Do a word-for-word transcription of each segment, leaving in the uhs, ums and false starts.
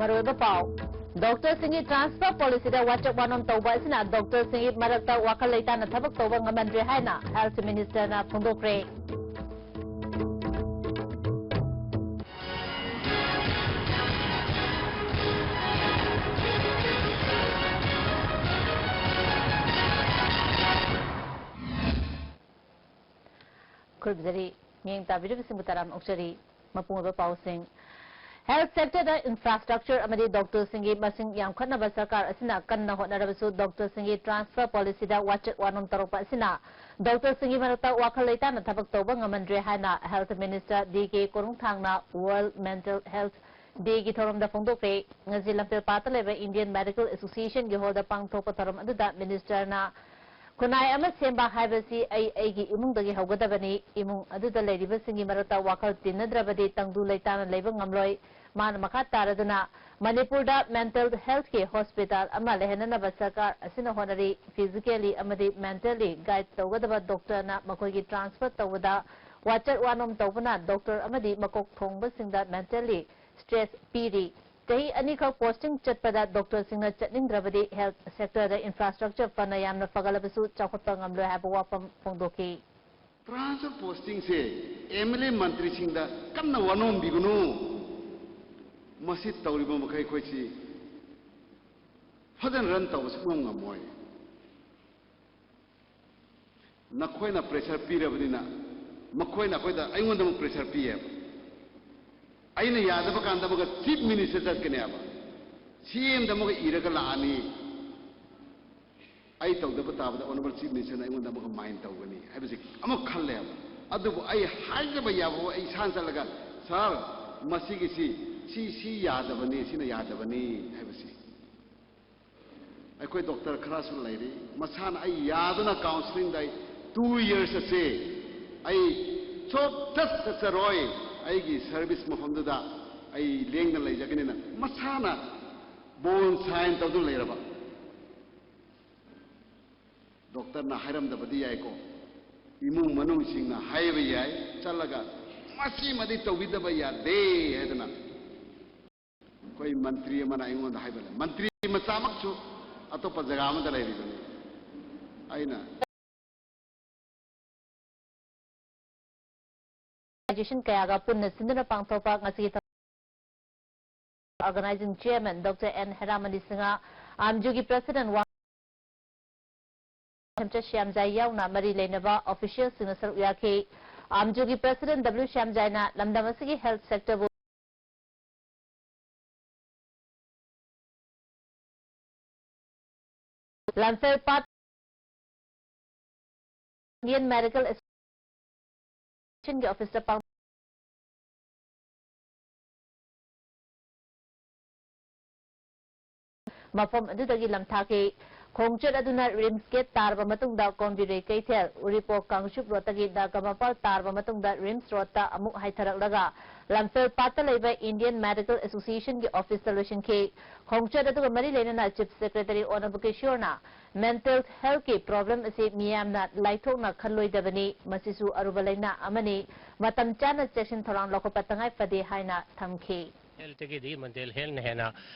ꯑꯔꯣꯏꯕ ꯄꯥꯎ꯫ ꯗꯣꯛꯇꯔꯁꯤꯡꯒꯤ transfer policyꯗ ꯋꯥꯆꯦꯛ ꯋꯥꯅꯣꯝ ꯇꯧꯕ ꯑꯁꯤꯅ ꯗꯣꯛꯇꯔꯁꯤꯡꯒꯤ ꯃꯔꯛꯇ ꯋꯥꯈꯜ ꯂꯩꯇꯥꯅ ꯊꯕꯛ ꯇꯧꯕ ꯉꯝꯍꯟꯗ꯭ꯔꯦ ꯍꯥꯏꯅ health ministerꯅ ꯐꯣꯡꯗꯣꯛꯈ꯭ꯔꯦ꯫ ꯈꯨꯔꯨꯝꯖꯔꯤ꯫ ꯃꯤꯠꯌꯦꯡ ꯇꯥꯕꯤꯔꯤꯕꯁꯤꯡꯕꯨ ꯇꯔꯥꯝꯅ ꯑꯣꯛꯆꯔꯤ꯫ ꯃꯄꯨꯡ ꯑꯣꯏꯕ ꯄꯥꯎꯁꯤꯡ꯫ Health sectorꯗ infrastructure ꯑꯃꯗꯤ ꯗꯣꯛꯇꯔꯁꯤꯡꯒꯤ ꯃꯁꯤꯡ ꯌꯥꯝꯈꯠꯅꯕ ꯁꯔꯀꯥꯔ ꯑꯁꯤꯅ ꯀꯟꯅ ꯍꯣꯠꯅꯔꯕꯁꯨ, ꯗꯣꯛꯇꯔꯁꯤꯡꯒꯤ transfer policyꯗ ꯋꯥꯆꯦꯛ ꯋꯥꯅꯣꯝ ꯇꯧꯔꯛꯄ ꯑꯁꯤꯅ ꯗꯣꯛꯇꯔꯁꯤꯡꯒꯤ ꯃꯔꯛꯇ ꯋꯥꯈꯜ ꯂꯩꯇꯥꯅ ꯊꯕꯛ ꯇꯧꯕ ꯉꯝꯍꯟꯗ꯭ꯔꯦ ꯍꯥꯏꯅ health minister D K ꯀꯣꯔꯨꯡꯊꯥꯡꯅ World Mental Health Dayꯒꯤ ꯊꯧꯔꯝꯗ ꯐꯣꯡꯗꯣꯛꯈ꯭ꯔꯦ꯫ ꯉꯁꯤ ꯂꯝꯐꯦꯜꯄꯥꯠꯇ ꯂꯩꯕ Indian Medical Associationꯒꯤ hallꯗ ꯄꯥꯡꯊꯣꯛꯄ ꯊꯧꯔꯝ ꯑꯗꯨꯗ ministerꯅ, "ꯈꯨꯟꯅꯥꯏ ꯑꯃ ꯁꯦꯝꯕ ꯍꯥꯏꯕꯁꯤ ꯑꯩ ꯑꯩꯒꯤ ꯏꯃꯨꯡꯗꯒꯤ ꯍꯧꯒꯗꯕꯅꯤ꯫ ꯏꯃꯨꯡ ꯑꯗꯨꯗ ꯂꯩꯔꯤꯕꯁꯤꯡꯒꯤ ꯃꯔꯛꯇ ꯋꯥꯈꯜ ꯇꯤꯟꯅꯗ꯭ꯔꯕꯗꯤ ꯇꯪꯗꯨ ꯂꯩꯇꯥꯅ ꯂꯩꯕ ꯉꯝꯂꯣꯏ꯫" ꯃꯥꯅ ꯃꯈꯥ ꯇꯥꯔꯗꯨꯅ, ꯃꯅꯤꯄꯨꯔꯗ mental healthꯀꯤ hospital ꯑꯃ ꯂꯩꯍꯟꯅꯅꯕ ꯁꯔꯀꯥꯔ ꯑꯁꯤꯅ ꯍꯣꯠꯅꯔꯤ꯫ Physically ꯑꯃꯗꯤ mentally guide ꯇꯧꯒꯗꯕ ꯗꯣꯛꯇꯔꯅ ꯃꯈꯣꯏꯒꯤ transfer ꯇꯧꯕꯗ ꯋꯥꯆꯦꯛ ꯋꯥꯅꯣꯝ ꯇꯧꯕꯅ ꯗꯣꯛꯇꯔ ꯑꯃꯗꯤ ꯃꯀꯣꯛ ꯊꯣꯡꯕꯁꯤꯡꯗ mentally stress ꯄꯤꯔꯤ꯫ ꯆꯍꯤ ꯑꯅꯤꯈꯛ posting ꯆꯠꯄꯗ ꯗꯣꯛꯇꯔꯁꯤꯡꯅ ꯆꯠꯅꯤꯡꯗ꯭ꯔꯕꯗꯤ health sectorꯗ infrastructure ꯐꯅ ꯌꯥꯝꯅ ꯐꯒꯠꯂꯕꯁꯨ ꯆꯥꯎꯈꯠꯄ ꯉꯝꯂꯣꯏ ꯍꯥꯏꯕ ꯋꯥꯐꯝ ꯐꯣꯡꯗꯣꯛꯈꯤ꯫ Transfer postingꯁꯦ MLA ꯃꯟꯇ꯭ꯔꯤꯁꯤꯡꯗ ꯀꯟꯅ ꯋꯥꯅꯣꯝꯕꯤꯒꯅꯨ꯫ ꯃꯁꯤ ꯇꯧꯔꯤꯕ ꯃꯈꯩ ꯑꯩꯈꯣꯏꯁꯤ ꯐꯖꯅ run ꯇꯧꯕ ꯁꯨꯡꯉꯝ ꯉꯝꯃꯣꯏ꯫ ꯅꯈꯣꯏꯅ pressure ꯄꯤꯔꯕꯅꯤꯅ, ꯃꯈꯣꯏꯅ ꯑꯩꯈꯣꯏꯗ, ꯑꯩꯉꯣꯟꯗ ꯑꯃꯨꯛ pressure ꯄꯤꯌꯦꯕ꯫ ꯑꯩꯅ ꯌꯥꯗꯕ ꯀꯥꯟꯗ ꯑꯃꯨꯛꯀ chief minister ꯆꯠꯀꯅꯦꯕ, CMꯗ ꯑꯃꯨꯛꯀ ꯏꯔꯒ ꯂꯥꯛꯑꯅꯤ꯫ ꯑꯩ ꯇꯧꯗꯕ ꯇꯥꯕꯗ honourable chief ministerꯅ ꯑꯩꯉꯣꯟꯗ ꯑꯃꯨꯛꯀ mind ꯇꯧꯒꯅꯤ ꯍꯥꯏꯕꯁꯤ ꯑꯃꯨꯛ ꯈꯜꯂꯦꯕ꯫ ꯑꯗꯨꯕꯨ ꯑꯩ ꯍꯥꯏꯖꯕ ꯌꯥꯕ, ꯑꯩ ꯏꯁꯥꯅ ꯆꯠꯂꯒ, "Sir, ꯃꯁꯤꯒꯤꯁꯤ, ꯁꯤ, ꯁꯤ ꯌꯥꯗꯕꯅꯤ, ꯁꯤꯅ ꯌꯥꯗꯕꯅꯤ" ꯍꯥꯏꯕꯁꯤ꯫ ꯑꯩꯈꯣꯏ ꯗꯣꯛꯇꯔ ꯈꯔꯁꯨ ꯂꯩꯔꯤ, ꯃꯁꯥꯅ ꯑꯩ ꯌꯥꯗꯅ counselling ꯑꯩ two years ꯑꯁꯦ ꯑꯩ ꯁꯨꯞꯆꯠ ꯆꯠꯆꯔꯣꯏ, ꯑꯩꯒꯤ service ꯃꯐꯝꯗꯨꯗ ꯑꯩ ꯂꯦꯡꯗꯅ ꯂꯩꯖꯒꯅꯤꯅ ꯃꯁꯥꯅ bond sign ꯇꯧꯗꯨꯅ ꯂꯩꯔꯕ꯫ ꯗꯣꯛꯇꯔꯅ ꯍꯥꯏꯔꯝꯗꯕꯗꯤ ꯌꯥꯏꯀꯣ, ꯏꯃꯨꯡ ꯃꯅꯨꯡꯁꯤꯡꯅ ꯍꯥꯏꯕ ꯌꯥꯏ, ꯆꯠꯂꯒ, "ꯃꯁꯤꯃꯗꯤ ꯇꯧꯕꯤꯗꯕ ꯌꯥꯗꯦ" ꯍꯥꯏꯗꯅ꯫ ꯑꯩꯈꯣꯏ ꯃꯟꯇ꯭ꯔꯤ ꯑꯃꯅ ꯑꯩꯉꯣꯟꯗ ꯍꯥꯏꯕ ꯂꯩ, ꯃꯟꯇ꯭ꯔꯤ ꯃꯆꯥꯃꯛꯁꯨ ꯑꯇꯣꯞꯄ ꯖꯒꯥ ꯑꯃꯗ ꯂꯩꯔꯤꯕꯅꯤ꯫ ꯑꯩꯅ Organization ꯀꯌꯥꯒ ꯄꯨꯟꯅ ꯁꯤꯟꯗꯨꯅ ꯄꯥꯡꯊꯣꯛꯄ ꯉꯁꯤꯒꯤ ꯊꯧꯔꯝ Organizing Chairman Doctor N ꯍꯦꯔꯥꯃꯅꯤ Singh, ꯑꯥꯝꯖꯨꯒꯤ President ꯋꯥ ꯍꯦꯝꯆꯠ ꯁ꯭ꯌꯥꯝꯖꯥꯏ ꯌꯥꯎꯅ ꯃꯔꯤ ꯂꯩꯅꯕ officialꯁꯤꯡꯅ ꯁꯔꯨꯛ ꯌꯥꯈꯤ꯫ ꯑꯥꯝꯖꯨꯒꯤ President W ꯁ꯭ꯌꯥꯝꯖꯥꯏꯅ ꯂꯝꯗꯝ ꯑꯁꯤꯒꯤ health sectorꯕꯨ ꯂꯝꯐꯦꯜ ꯄꯥꯠ Indian Medical Associationꯒꯤ officeꯇ ꯄꯥꯡ-, ꯃꯐꯝ ꯑꯗꯨꯗꯒꯤ ꯂꯝꯊꯥꯈꯤ꯫ ꯈꯣꯡꯆꯠ ꯑꯗꯨꯅ RIMS gate ꯇꯥꯔꯕ ꯃꯇꯨꯡꯗ ꯀꯣꯝꯕꯤꯔꯩ ꯀꯩꯊꯦꯜ, ꯎꯔꯤꯄꯣꯛ ꯀꯥꯡꯆꯨꯞ roadꯇꯒꯤ ꯅꯥꯒꯥꯃꯄꯥꯜ ꯇꯥꯔꯕ ꯃꯇꯨꯡꯗ RIMS roadꯇ ꯑꯃꯨꯛ ꯍꯥꯏꯊꯔꯛꯂꯒ ꯂꯝꯐꯦꯜ ꯄꯥꯠꯇ ꯂꯩꯕ Indian Medical Associationꯒꯤ officeꯇ ꯂꯣꯏꯁꯤꯟꯈꯤ꯫ ꯈꯣꯡꯆꯠ ꯑꯗꯨꯒ ꯃꯔꯤ ꯂꯩꯅꯅ Chief Secretary ꯑꯣꯅꯕ ꯀꯤꯁꯣꯔꯅ mental healthꯀꯤ problem ꯑꯁꯤ ꯃꯤꯌꯥꯝꯅ ꯂꯥꯏꯊꯣꯛꯅ ꯈꯜꯂꯣꯏꯗꯕꯅꯤ, ꯃꯁꯤꯁꯨ ꯑꯔꯨꯕ ꯂꯥꯏꯅꯥ ꯑꯃꯅꯤ, ꯃꯇꯝ ꯆꯥꯅ ꯆꯦꯛꯁꯤꯟ ꯊꯧꯔꯥꯡ ꯂꯧꯈꯠꯄ ꯇꯉꯥꯏ ꯐꯗꯦ ꯍꯥꯏꯅ ꯊꯝꯈꯤ꯫ Healthꯇꯒꯤꯗꯤ mental healthꯅ ꯍꯦꯟꯅ,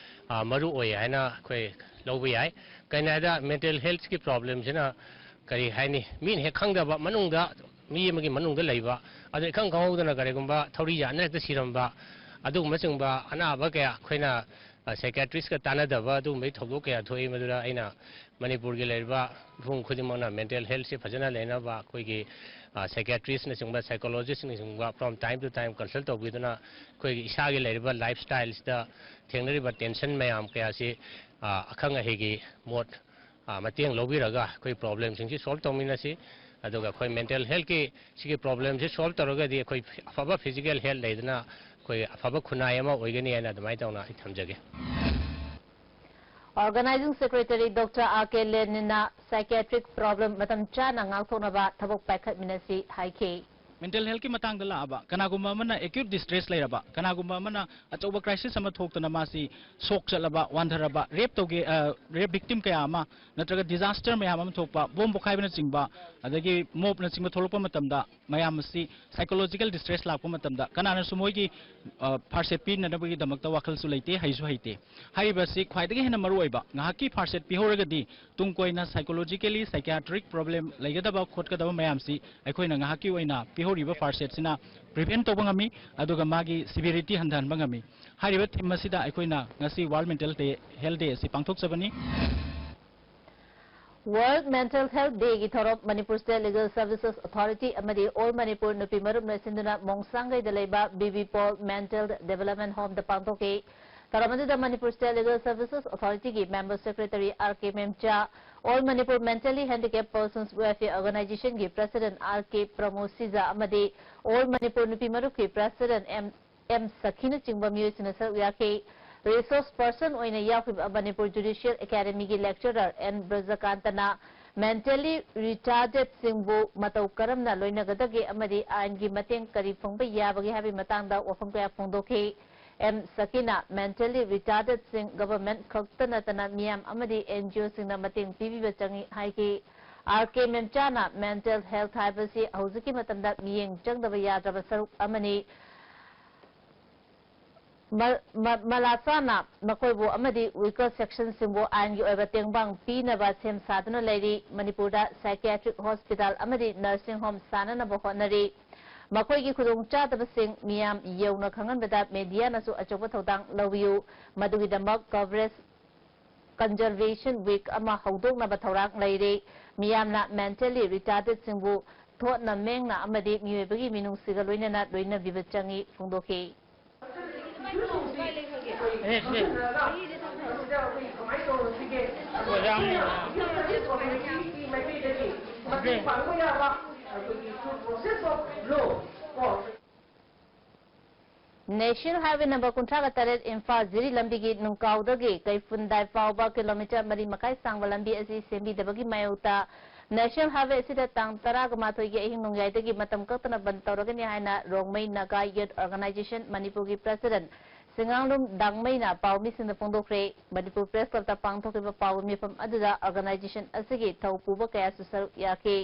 ꯑ, ꯃꯔꯨ ꯑꯣꯏ ꯍꯥꯏꯅ ꯑꯩꯈꯣꯏ ꯂꯧꯕ ꯌꯥꯏ꯫ ꯀꯩꯅꯣ ꯍꯥꯏꯗ mental healthꯀꯤ problemꯁꯤꯅ ꯀꯔꯤ ꯍꯥꯏꯅꯤ, ꯃꯤꯅ ꯍꯦꯛ ꯈꯪꯗꯕ ꯃꯅꯨꯡꯗ, ꯃꯤ ꯑꯃꯒꯤ ꯃꯅꯨꯡꯗ ꯂꯩꯕ, ꯑꯗꯨ ꯏꯈꯪ ꯈꯪꯍꯧꯗꯅ ꯀꯔꯤꯒꯨꯝꯕ ꯊꯧꯔꯤ ꯌꯥꯟꯗꯅ ꯍꯦꯛꯇ ꯁꯤꯔꯝꯕ, ꯑꯗꯨꯒꯨꯝꯕꯆꯤꯡꯕ ꯑꯅꯥꯕ ꯀꯌꯥ ꯑꯩꯈꯣꯏꯅ, ꯑ, psychiatristꯀ ꯇꯥꯟꯅꯗꯕ ꯑꯗꯨꯒꯨꯝꯕꯒꯤ ꯊꯧꯗꯣꯛ ꯀꯌꯥ ꯊꯣꯛꯏ꯫ ꯃꯗꯨꯗ ꯑꯩꯅ ꯃꯅꯤꯄꯨꯔꯒꯤ ꯂꯩꯔꯤꯕ ꯃꯤꯄꯨꯝ ꯈꯨꯗꯤꯡꯃꯛꯅ mental healthꯁꯤ ꯐꯖꯅ ꯂꯩꯅꯕ ꯑꯩꯈꯣꯏꯒꯤ, ꯑ, psychiatristꯅꯆꯤꯡꯕ, psychologistꯅꯆꯤꯡꯕ from time to time consult ꯇꯧꯕꯤꯗꯨꯅ ꯑꯩꯈꯣꯏꯒꯤ ꯏꯁꯥꯒꯤ ꯂꯩꯔꯤꯕ lifestyleꯁꯤꯗ ꯊꯦꯡꯅꯔꯤꯕ tension ꯃꯌꯥꯝ ꯀꯌꯥꯁꯤ, ꯑ, ꯑꯈꯪ ꯑꯍꯩꯒꯤ ꯃꯣꯠ, ꯑ, ꯃꯇꯦꯡ ꯂꯧꯕꯤꯔꯒ ꯑꯩꯈꯣꯏ problemꯁꯤꯡꯁꯤ solve ꯇꯧꯃꯤꯟꯅꯁꯤ꯫ ꯑꯗꯨꯒ ꯑꯩꯈꯣꯏ mental healthꯀꯤ ꯁꯤꯒꯤ problemꯁꯤ solve ꯇꯧꯔꯒꯗꯤ ꯑꯩꯈꯣꯏ ꯑꯐꯕ physical health ꯂꯩꯗꯅ ꯑꯩꯈꯣꯏ ꯑꯐꯕ ꯈꯨꯟꯅꯥꯏ ꯑꯃ ꯑꯣꯏꯒꯅꯤ ꯍꯥꯏꯅ ꯑꯗꯨꯃꯥꯏꯅ ꯇꯧꯅ ꯑꯩ ꯊꯝꯖꯒꯦ꯫ Organizing Secretary Doctor R K Leninꯅ psychiatric problem ꯃꯇꯝ ꯆꯥꯅ ꯉꯥꯛꯊꯣꯛꯅꯕ ꯊꯕꯛ ꯄꯥꯏꯈꯠꯃꯤꯟꯅꯁꯤ ꯍꯥꯏꯈꯤ꯫ ꯃꯦꯟꯇꯦꯜ ꯍꯦꯜꯊꯀꯤ ꯃꯇꯥꯡꯗ ꯂꯥꯛꯑꯕ, ꯀꯅꯥꯒꯨꯝꯕ ꯑꯃꯅ ꯑꯦꯀ꯭ꯌꯨꯠ ꯗꯤꯁꯇ꯭ꯔꯦꯁ ꯂꯩꯔꯕ, ꯀꯅꯥꯒꯨꯝꯕ ꯑꯃꯅ ꯑꯆꯧꯕ ꯀ꯭ꯔꯥꯏꯁꯤꯁ ꯑꯃ ꯊꯣꯛꯇꯅ ꯃꯥꯁꯤ ꯁꯣꯛ ꯆꯠꯂꯕ, ꯋꯥꯟꯊꯔꯕ, ꯔꯦꯞ ꯇꯧꯒꯦ, ꯔꯦꯞ ꯚꯤꯛꯇꯤꯝ ꯀꯌꯥ ꯑꯃ, ꯅꯠꯇ꯭ꯔꯒ ꯗꯤꯖꯥꯁꯇꯔ ꯃꯌꯥꯝ ꯑꯃ ꯊꯣꯛꯄ, ꯕꯣꯝ ꯄꯣꯈꯥꯏꯕꯅꯆꯤꯡꯕ, ꯑꯗꯒꯤ ꯃꯣꯞꯅꯆꯤꯡꯕ ꯊꯣꯛꯂꯛꯄ ꯃꯇꯝꯗ ꯃꯌꯥꯝ ꯑꯁꯤ ꯁꯥꯏꯀꯣꯂꯣꯖꯤꯀꯦꯜ ꯗꯤꯁꯇ꯭ꯔꯦꯁ ꯂꯥꯛꯄ ꯃꯇꯝꯗ ꯀꯅꯥꯅꯁꯨ ꯃꯣꯏꯒꯤ ꯐꯥꯔꯁ ꯑꯦꯗ ꯄꯤꯅꯅꯕꯒꯤꯗꯃꯛꯇ ꯋꯥꯈꯜꯁꯨ ꯂꯩꯇꯦ, ꯍꯩꯁꯨ ꯍꯩꯇꯦ꯫ ꯍꯥꯏꯔꯤꯕꯁꯤ ꯈ꯭ꯋꯥꯏꯗꯒꯤ ꯍꯦꯟꯅ ꯃꯔꯨꯑꯣꯏꯕ, ꯉꯥꯏꯍꯥꯛꯀꯤ ꯐꯥꯔꯁ ꯑꯦꯗ ꯄꯤꯍꯧꯔꯒꯗꯤ ꯇꯨꯡ ꯀꯣꯏꯅ ꯁꯥꯏꯀꯣꯂꯣꯖꯤꯀꯦꯂꯤ ꯁꯥꯏꯀꯤꯌꯥꯇ꯭ꯔꯤꯛ ꯄ꯭ꯔꯣꯕ꯭ꯂꯦꯝ ꯂꯩꯒꯗꯕ ꯈꯣꯠꯀꯗꯕ ꯃꯌꯥꯝꯁꯤ ꯑꯩꯈꯣꯏꯅ ꯉꯥꯏꯍꯥꯛꯀꯤ ꯑꯣꯏꯅ ꯄꯤꯍꯧꯔꯤꯕ ꯐꯥꯔꯁ ꯑꯦꯗꯁꯤꯅ ꯄ꯭ꯔꯤꯚꯦꯟ ꯇꯧꯕ ꯉꯝꯃꯤ, ꯑꯗꯨꯒ ꯃꯥꯒꯤ ꯁꯤꯚꯤꯌꯔꯤꯇꯤ ꯍꯟꯊꯍꯟꯕ ꯉꯝꯃꯤ꯫ ꯍꯥꯏꯔꯤꯕ ꯊꯤꯝ ꯑꯁꯤꯗ ꯑꯩꯈꯣꯏꯅ ꯉꯁꯤ ꯋꯥꯔꯜꯗ ꯃꯦꯟꯇꯦꯜ ꯗꯦ, ꯍꯦꯜꯊ ꯗꯦ ꯑꯁꯤ ꯄꯥꯡꯊꯣꯛꯆꯕꯅꯤ꯫ World Mental Health Day ꯒꯤ ꯊꯧꯔꯝ Manipur State Legal Services Authority ꯑꯃꯗꯤ All Manipur ꯅꯨꯄꯤ ꯃꯔꯨꯞꯅ ꯁꯤꯟꯗꯨꯅ ꯃꯣꯡꯁꯥꯡꯒꯩꯗ ꯂꯩꯕ B B Paul mental development ꯍꯣꯝꯗ ꯄꯥꯡꯊꯣꯛꯈꯤ꯫ ꯊꯧꯔꯝ ꯑꯗꯨꯗ Manipur State Legal Services Authority ꯒꯤ Member Secretary R K Memcha, All Manipur Mentally Handicapped Persons Welfare Organization ꯒꯤ President R K Pramod Sija ꯑꯃꯗꯤ All Manipur ꯅꯨꯄꯤ ꯃꯔꯨꯞꯀꯤ President ꯑꯦꯝ ꯑꯦꯝ ꯁꯈꯤꯅꯆꯤꯡꯕ ꯃꯤꯑꯣꯏꯁꯤꯡꯅ ꯁꯔꯨꯛ ꯌꯥꯈꯤ꯫ ꯔꯤꯁꯣꯔꯁ ꯄꯔꯁꯟ ꯑꯣꯏꯅ ꯌꯥꯎꯈꯤꯕ ꯃꯅꯤꯄꯨꯔ ꯖꯨꯗꯤꯁꯤꯌꯦꯜ ꯑꯦꯀꯥꯗꯃꯤꯒꯤ lecturer ꯑꯦꯟ ꯕ꯭ꯔꯖꯀꯥꯟꯇꯅ ꯃꯦꯟꯇꯦꯜꯂꯤ ꯔꯤꯇꯥꯔꯗꯦꯠꯁꯤꯡꯕꯨ ꯃꯇꯧ ꯀꯔꯝꯅ ꯂꯣꯏꯅꯒꯗꯒꯦ ꯑꯃꯗꯤ ꯑꯥꯏꯟꯒꯤ ꯃꯇꯦꯡ ꯀꯔꯤ ꯐꯪꯕ ꯌꯥꯕꯒꯦ ꯍꯥꯏꯕꯒꯤ ꯃꯇꯥꯡꯗ ꯋꯥꯐꯝ ꯀꯌꯥ ꯐꯣꯡꯗꯣꯛꯈꯤ꯫ ꯑꯦꯝ ꯁꯀꯤꯅ ꯃꯦꯟꯇꯦꯜꯂꯤ ꯔꯤꯇꯥꯔꯗꯦꯠꯁꯤꯡ ꯒꯚꯔꯟꯃꯦꯟꯠ ꯈꯛꯇ ꯅꯠꯇꯅ ꯃꯤꯌꯥꯝ ꯑꯃꯗꯤ ꯑꯦꯟ ꯖꯤ ꯑꯣꯁꯤꯡꯅ ꯃꯇꯦꯡ ꯄꯤꯕꯤꯕ ꯆꯪꯏ ꯍꯥꯏꯈꯤ꯫ ꯑꯥꯔ ꯀꯦ ꯃꯦꯝꯆꯥꯅ ꯃꯦꯟꯇꯦꯜ ꯍꯦꯜꯊ ꯍꯥꯏꯕꯁꯤ ꯍꯧꯖꯤꯛꯀꯤ ꯃꯇꯝꯗ ꯃꯤꯠꯌꯦꯡ ꯆꯪꯗꯕ ꯌꯥꯗ꯭ꯔꯕ ꯁꯔꯨꯛ ꯑꯃꯅꯤ꯫ ꯃ-, ꯃ-, ꯃꯂꯥꯁꯥꯅ ꯃꯈꯣꯏꯕꯨ ꯑꯃꯗꯤ ꯋꯤꯀꯔ ꯁꯦꯛꯁꯟꯁꯤꯡꯕꯨ ꯑꯥꯏꯟꯒꯤ ꯑꯣꯏꯕ ꯇꯦꯡꯕꯥꯡ ꯄꯤꯅꯕ ꯁꯦꯝ ꯁꯥꯗꯨꯅ ꯂꯩꯔꯤ꯫ ꯃꯅꯤꯄꯨꯔꯗ ꯁꯥꯏꯀꯤꯌꯥꯇ꯭ꯔꯤꯛ ꯍꯣꯁꯄꯤꯇꯥꯜ ꯑꯃꯗꯤ ꯅꯔꯁꯤꯡ ꯍꯣꯝ ꯁꯥꯅꯅꯕ ꯍꯣꯠꯅꯔꯤ꯫ ꯃꯈꯣꯏꯒꯤ ꯈꯨꯗꯣꯡꯆꯥꯗꯕꯁꯤꯡ ꯃꯤꯌꯥꯝ ꯌꯧꯅ ꯈꯪꯍꯟꯕꯗ ꯃꯦꯗꯤꯌꯥꯅꯁꯨ ꯑꯆꯧꯕ ꯊꯧꯗꯥꯡ ꯂꯧꯕꯤꯌꯨ꯫ ꯃꯗꯨꯒꯤꯗꯃꯛ ꯀꯚꯔꯦꯖ ꯀꯟꯖꯔꯚꯦꯁꯟ ꯋꯤꯛ ꯑꯃ ꯍꯧꯗꯣꯛꯅꯕ ꯊꯧꯔꯥꯡ ꯂꯩꯔꯦ꯫ ꯃꯤꯌꯥꯝꯅ ꯃꯦꯟꯇꯦꯜꯂꯤ ꯔꯤꯇꯥꯔꯗꯦꯠꯁꯤꯡꯕꯨ ꯊꯣꯠꯅ ꯃꯦꯡꯅ ꯑꯃꯗꯤ ꯃꯤꯑꯣꯏꯕꯒꯤ ꯃꯤꯅꯨꯡꯁꯤꯒ ꯂꯣꯏꯅꯅ ꯂꯣꯏꯅꯕꯤꯕ ꯆꯪꯏ ꯐꯣꯡꯗꯣꯛꯈꯤ꯫ ꯑꯦ, ꯁꯤ꯫ ꯑꯣꯖꯥ ꯑꯃ꯫ ꯅꯦꯁꯅꯦꯜ ꯍꯥꯏꯋꯦ ꯅꯝꯕꯔ ꯀꯨꯟꯊ꯭ꯔꯥꯒ ꯇꯔꯦꯠ ꯏꯝꯐꯥꯜ ꯖꯤꯔꯤ ꯂꯝꯕꯤꯒꯤ ꯅꯨꯡꯀꯥꯎꯗꯒꯤ ꯀꯩꯐꯨꯟꯗꯥꯏ ꯐꯥꯎꯕ ꯀꯤꯂꯣꯃꯤꯇꯔ ꯃꯔꯤ ꯃꯈꯥꯏ ꯁꯥꯡꯕ ꯂꯝꯕꯤ ꯑꯁꯤ ꯁꯦꯝꯕꯤꯗꯕꯒꯤ ꯃꯥꯌꯣꯛꯇ ꯅꯦꯁꯅꯦꯜ ꯍꯥꯏꯋꯦ ꯑꯁꯤꯗ ꯇꯥꯡ ꯇꯔꯥꯒ ꯃꯥꯊꯣꯏꯒꯤ ꯑꯍꯤꯡ ꯅꯣꯡꯌꯥꯏꯗꯒꯤ ꯃꯇꯝ ꯀꯛꯇꯅ ꯕꯟ ꯇꯧꯔꯒꯅꯤ ꯍꯥꯏꯅ ꯔꯣꯡꯃꯩ ꯅꯥꯒꯥ ꯌꯨꯠ ꯑꯣꯔꯒꯅꯥꯏꯖꯦꯁꯟ ꯃꯅꯤꯄꯨꯔꯒꯤ ꯄ꯭ꯔꯁꯤꯗꯦꯟꯠ ꯁꯤꯡꯉꯥꯡꯂꯨꯝ ꯗꯥꯡꯃꯩꯅ ꯄꯥꯎ ꯃꯤꯁꯤꯡꯗ ꯐꯣꯡꯗꯣꯛꯈ꯭ꯔꯦ꯫ ꯃꯅꯤꯄꯨꯔ ꯄ꯭ꯔꯦꯁ ꯀ꯭ꯂꯕꯇ ꯄꯥꯡꯊꯣꯛꯈꯤꯕ ꯄꯥꯎꯒꯤ ꯃꯤꯐꯝ ꯑꯗꯨꯗ ꯑꯣꯔꯒꯅꯥꯏꯖꯦꯁꯟ ꯑꯁꯤꯒꯤ ꯊꯧ ꯄꯨꯕ ꯀꯌꯥꯁꯨ ꯁꯔꯨꯛ ꯌꯥꯈꯤ꯫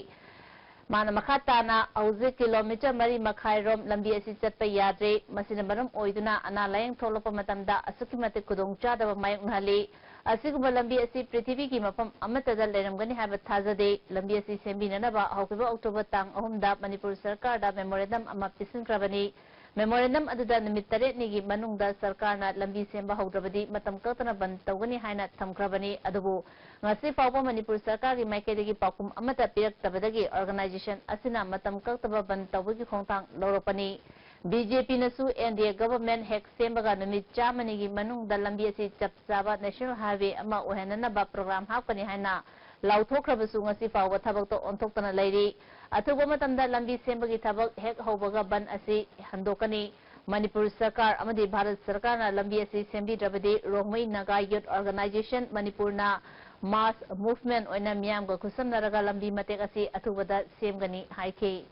ꯃꯥꯅ ꯃꯈꯥ ꯇꯥꯅ ꯍꯧꯖꯤꯛ ꯀꯤꯂꯣꯃꯤꯇꯔ ꯃꯔꯤ ꯃꯈꯥꯏꯔꯣꯝ ꯂꯝꯕꯤ ꯑꯁꯤ ꯆꯠꯄ ꯌꯥꯗ꯭ꯔꯦ꯫ ꯃꯁꯤꯅ ꯃꯔꯝ ꯑꯣꯏꯗꯨꯅ ꯑꯅꯥ ꯂꯥꯌꯦꯡ ꯊꯣꯛꯂꯛꯄ ꯃꯇꯝꯗ ꯑꯁꯨꯛꯀꯤ ꯃꯇꯤꯛ ꯈꯨꯗꯣꯡꯆꯥꯗꯕ ꯃꯥꯌꯣꯛꯅꯍꯜꯂꯤ꯫ ꯑꯁꯤꯒꯨꯝꯕ ꯂꯝꯕꯤ ꯑꯁꯤ ꯄ꯭ꯔꯤꯊꯤꯕꯤꯒꯤ ꯃꯐꯝ ꯑꯃꯠꯇꯗ ꯂꯩꯔꯝꯒꯅꯤ ꯍꯥꯏꯕ ꯊꯥꯖꯗꯦ꯫ ꯂꯝꯕꯤ ꯑꯁꯤ ꯁꯦꯝꯕꯤꯅꯅꯕ ꯍꯧꯈꯤꯕ ꯑꯣꯛꯇꯣꯕꯔ ꯇꯥꯡ ꯑꯍꯨꯝꯗ ꯃꯅꯤꯄꯨꯔ ꯁꯔꯀꯥꯔꯗ ꯃꯦꯃꯣꯔꯦꯟꯗꯝ ꯑꯃ ꯄꯤꯁꯤꯟꯈ꯭ꯔꯕꯅꯤ꯫ ꯃꯦꯃꯣꯔꯦꯟꯗꯝ ꯑꯗꯨꯗ ꯅꯨꯃꯤꯠ ꯇꯔꯦꯠꯅꯤꯒꯤ ꯃꯅꯨꯡꯗ ꯁꯔꯀꯥꯔꯅ ꯂꯝꯕꯤ ꯁꯦꯝꯕ ꯍꯧꯗ꯭ꯔꯕꯗꯤ ꯃꯇꯝ ꯀꯛꯇꯅ ꯕꯟ ꯇꯧꯒꯅꯤ ꯍꯥꯏꯅ ꯊꯝꯈ꯭ꯔꯕꯅꯤ꯫ ꯑꯗꯨꯕꯨ ꯉꯁꯤ ꯐꯥꯎꯕ ꯃꯅꯤꯄꯨꯔ ꯁꯔꯀꯥꯔꯒꯤ ꯃꯥꯏꯀꯩꯗꯒꯤ ꯄꯥꯎꯈꯨꯝ ꯑꯃꯠꯇ ꯄꯤꯔꯛꯇꯕꯗꯒꯤ ꯑꯣꯔꯒꯅꯥꯏꯖꯦꯁꯟ ꯑꯁꯤꯅ ꯃꯇꯝ ꯀꯛꯇꯕ ꯕꯟ ꯇꯧꯕꯒꯤ ꯈꯣꯡꯊꯥꯡ ꯂꯧꯔꯛꯄꯅꯤ꯫ ꯕꯤ ꯖꯦ ꯄꯤꯅꯁꯨ ꯑꯦꯟ ꯗꯤ ꯑꯦ ꯒꯚꯔꯟꯃꯦꯟꯠ ꯍꯦꯛ ꯁꯦꯝꯕꯒ ꯅꯨꯃꯤꯠ ꯆꯥꯝꯃꯅꯤꯒꯤ ꯃꯅꯨꯡꯗ ꯂꯝꯕꯤ ꯑꯁꯤ ꯆꯞ ꯆꯥꯕ ꯅꯦꯁꯅꯦꯜ ꯍꯥꯏꯋꯦ ꯑꯃ ꯑꯣꯏꯍꯟꯅꯅꯕ ꯄ꯭ꯔꯣꯒ꯭ꯔꯥꯝ ꯍꯥꯞꯀꯅꯤ ꯍꯥꯏꯅ ꯂꯥꯎꯊꯣꯛꯈ꯭ꯔꯕꯁꯨ ꯉꯁꯤ ꯐꯥꯎꯕ ꯊꯕꯛꯇ ꯑꯣꯟꯊꯣꯛꯇꯅ ꯂꯩꯔꯤ꯫ ꯑꯊꯨꯕ ꯃꯇꯝꯗ ꯂꯝꯕꯤ ꯁꯦꯝꯕꯒꯤ ꯊꯕꯛ ꯍꯦꯛ ꯍꯧꯕꯒ ꯕꯟ ꯑꯁꯤ ꯍꯟꯗꯣꯛꯀꯅꯤ꯫ ꯃꯅꯤꯄꯨꯔ ꯁꯔꯀꯥꯔ ꯑꯃꯗꯤ ꯚꯥꯔꯠ ꯁꯔꯀꯥꯔꯅ ꯂꯝꯕꯤ ꯑꯁꯤ ꯁꯦꯝꯕꯤꯗ꯭ꯔꯕꯗꯤ ꯔꯣꯡꯃꯩ ꯅꯥꯒꯥ ꯌꯨꯠ ꯑꯣꯔꯒꯅꯥꯏꯖꯦꯁꯟ ꯃꯅꯤꯄꯨꯔꯅ ꯃꯥꯁ ꯃꯨꯚꯃꯦꯟꯠ ꯑꯣꯏꯅ ꯃꯤꯌꯥꯝꯒ ꯈꯨꯠꯁꯝꯅꯔꯒ ꯂꯝꯕꯤ ꯃꯇꯦꯛ ꯑꯁꯤ ꯑꯊꯨꯕꯗ ꯁꯦꯝꯒꯅꯤ ꯍꯥꯏꯈꯤ꯫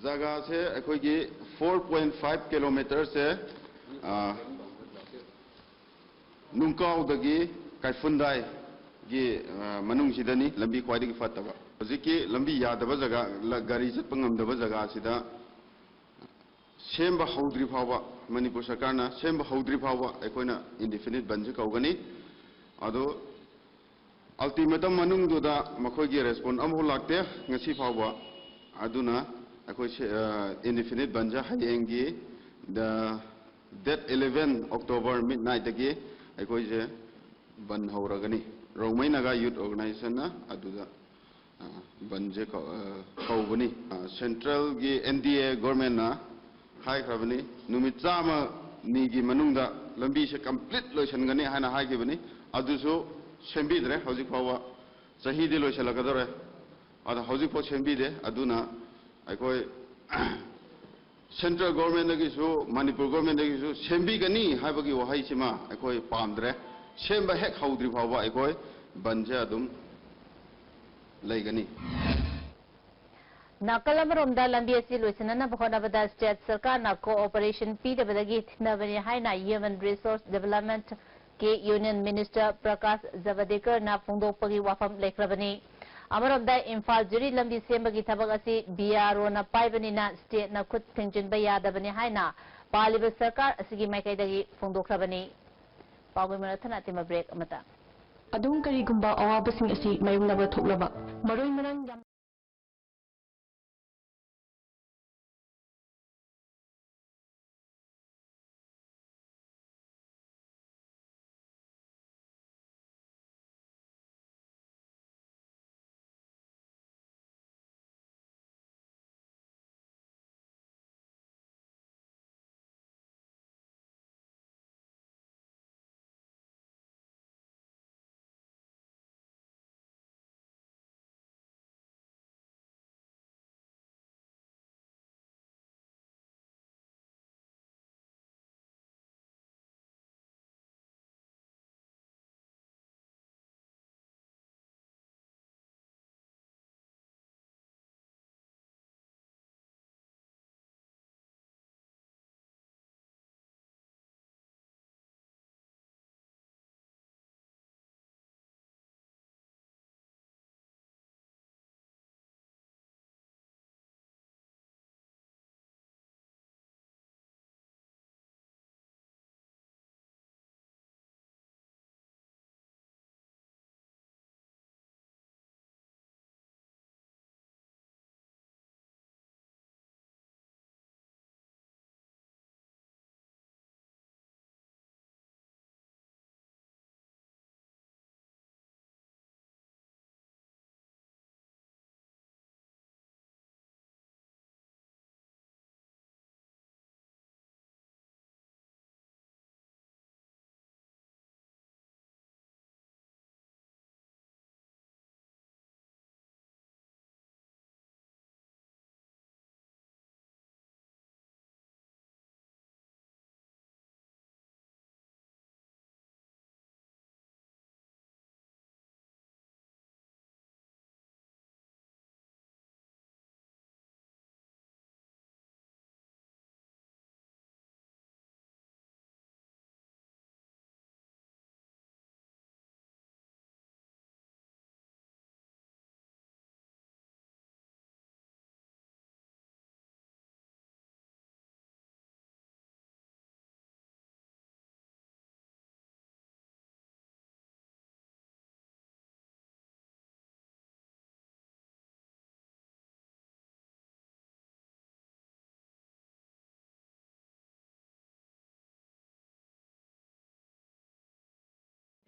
ꯖꯒꯥꯁꯦ ꯑꯩꯈꯣꯏꯒꯤ four point five kilometerꯁꯦ, ꯑ, ꯅꯨꯡꯀꯥꯎꯗꯒꯤ ꯀꯥꯏꯐꯨꯟꯗꯥꯏꯒꯤ, ꯑ, ꯃꯅꯨꯡꯁꯤꯗꯅꯤ ꯂꯝꯕꯤ ꯈ꯭ꯋꯥꯏꯗꯒꯤ ꯐꯠꯇꯕ꯫ ꯍꯧꯖꯤꯛꯀꯤ ꯂꯝꯕꯤ ꯌꯥꯗꯕ ꯖꯒꯥ, ꯂ-, ꯒꯥꯔꯤ ꯆꯠꯄ ꯉꯝꯗꯕ ꯖꯒꯥꯁꯤꯗ ꯁꯦꯝꯕ ꯍꯧꯗ꯭ꯔꯤ ꯐꯥꯎꯕ, ꯃꯅꯤꯄꯨꯔ ꯁꯔꯀꯥꯔꯅ ꯁꯦꯝꯕ ꯍꯧꯗ꯭ꯔꯤ ꯐꯥꯎꯕ ꯑꯩꯈꯣꯏꯅ indefinite ꯕꯟꯁꯦ ꯀꯧꯒꯅꯤ꯫ ꯑꯗꯣ ultimatum ꯃꯅꯨꯡꯗꯨꯗ ꯃꯈꯣꯏꯒꯤ response ꯑꯃꯐꯥꯎ ꯂꯥꯛꯇꯦ ꯉꯁꯤ ꯐꯥꯎꯕ꯫ ꯑꯗꯨꯅ ꯑꯩꯈꯣꯏ ꯁꯦ-, ꯑ, indefinite ꯕꯟꯁꯦ ꯍꯌꯦꯡꯒꯤ, the date eleven October midnightꯇꯒꯤ ꯑꯩꯈꯣꯏꯁꯦ ꯕꯟ ꯍꯧꯔꯒꯅꯤ꯫ ꯔꯣꯡꯃꯩ ꯅꯥꯒꯥ ꯌꯨꯠ ꯑꯣꯔꯒꯅꯥꯏꯖꯦꯁꯟꯅ ꯑꯗꯨꯗ, ꯑ, ꯕꯟꯁꯦ ꯀꯧ-, ꯑ, ꯀꯧꯕꯅꯤ꯫ ꯑ, centralꯒꯤ N D A governmentꯅ ꯍꯥꯏꯈ꯭ꯔꯕꯅꯤ, ꯅꯨꯃꯤꯠ ꯆꯥꯝꯃꯅꯤꯒꯤ ꯃꯅꯨꯡꯗ ꯂꯝꯕꯤꯁꯦ complete ꯂꯣꯏꯁꯤꯟꯒꯅꯤ ꯍꯥꯏꯅ ꯍꯥꯏꯈꯤꯕꯅꯤ꯫ ꯑꯗꯨꯁꯨ ꯁꯦꯝꯕꯤꯗ꯭ꯔꯦ ꯍꯧꯖꯤꯛ ꯐꯥꯎꯕ꯫ ꯆꯍꯤꯗꯤ ꯂꯣꯏꯁꯤꯜꯂꯛꯀꯗꯧꯔꯦ, ꯑꯗꯣ ꯍꯧꯖꯤꯛꯐꯥꯎ ꯁꯦꯝꯕꯤꯗꯦ꯫ ꯑꯗꯨꯅ ꯑꯩꯈꯣꯏ central governmentꯗꯒꯤꯁꯨ, ꯃꯅꯤꯄꯨꯔ governmentꯗꯒꯤꯁꯨ ꯁꯦꯝꯕꯤꯒꯅꯤ ꯍꯥꯏꯕꯒꯤ ꯋꯥꯍꯩꯁꯤꯃ ꯑꯩꯈꯣꯏ ꯄꯥꯝꯗ꯭ꯔꯦ꯫ ꯁꯦꯝꯕ ꯍꯦꯛ ꯍꯧꯗ꯭ꯔꯤ ꯐꯥꯎꯕ ꯑꯩꯈꯣꯏ ꯕꯟꯁꯦ ꯑꯗꯨꯝ ꯂꯩꯒꯅꯤ꯫ ꯅꯥꯀꯜ ꯑꯃꯔꯣꯝꯗ, ꯂꯝꯕꯤ ꯑꯁꯤ ꯂꯣꯏꯁꯤꯟꯅꯅꯕ ꯍꯣꯠꯅꯕꯗ ꯁ꯭ꯇꯦꯠ ꯁꯔꯀꯥꯔꯅ ꯀꯣꯑꯣꯄꯔꯦꯁꯟ ꯄꯤꯗꯕꯗꯒꯤ ꯊꯤꯡꯅꯕꯅꯤ ꯍꯥꯏꯅ Human Resource Development ꯀꯦ ꯌꯨꯅꯤꯌꯟ ꯃꯤꯅꯤꯁꯇꯔ ꯄ꯭ꯔꯀꯥꯁ ꯖꯕꯗꯦꯀꯔꯅ ꯐꯣꯡꯗꯣꯛꯄꯒꯤ ꯋꯥꯐꯝ ꯂꯩꯈ꯭ꯔꯕꯅꯤ꯫ ꯑꯃꯔꯣꯝꯗ, ꯏꯝꯐꯥꯜ ꯖꯤꯔꯤ ꯂꯝꯕꯤ ꯁꯦꯝꯕꯒꯤ ꯊꯕꯛ ꯑꯁꯤ ꯕꯤ ꯑꯥꯔ ꯑꯣꯅ ꯄꯥꯏꯕꯅꯤꯅ ꯁ꯭ꯇꯦꯠꯅ ꯈꯨꯠ ꯊꯤꯡꯖꯤꯟꯕ ꯌꯥꯗꯕꯅꯤ ꯍꯥꯏꯅ ꯄꯥꯜꯂꯤꯕ ꯁꯔꯀꯥꯔ ꯑꯁꯤꯒꯤ ꯃꯥꯏꯀꯩꯗꯒꯤ ꯐꯣꯡꯗꯣꯛꯈ꯭ꯔꯕꯅꯤ꯫ ꯄꯥꯎꯃꯤ ꯃꯔꯛ ꯊꯠꯅ ꯑꯇꯦꯝꯕ ꯕ꯭ꯔꯦꯛ ꯑꯃꯇ꯫ ꯑꯗꯣꯝ ꯀꯔꯤꯒꯨꯝꯕ ꯑꯋꯥꯕꯁꯤꯡ ꯑꯁꯤ ꯃꯥꯌꯣꯛꯅꯕ ꯊꯣꯛꯂꯕ ꯃꯔꯣꯏ ꯃꯔꯥꯡ ꯌꯥꯝ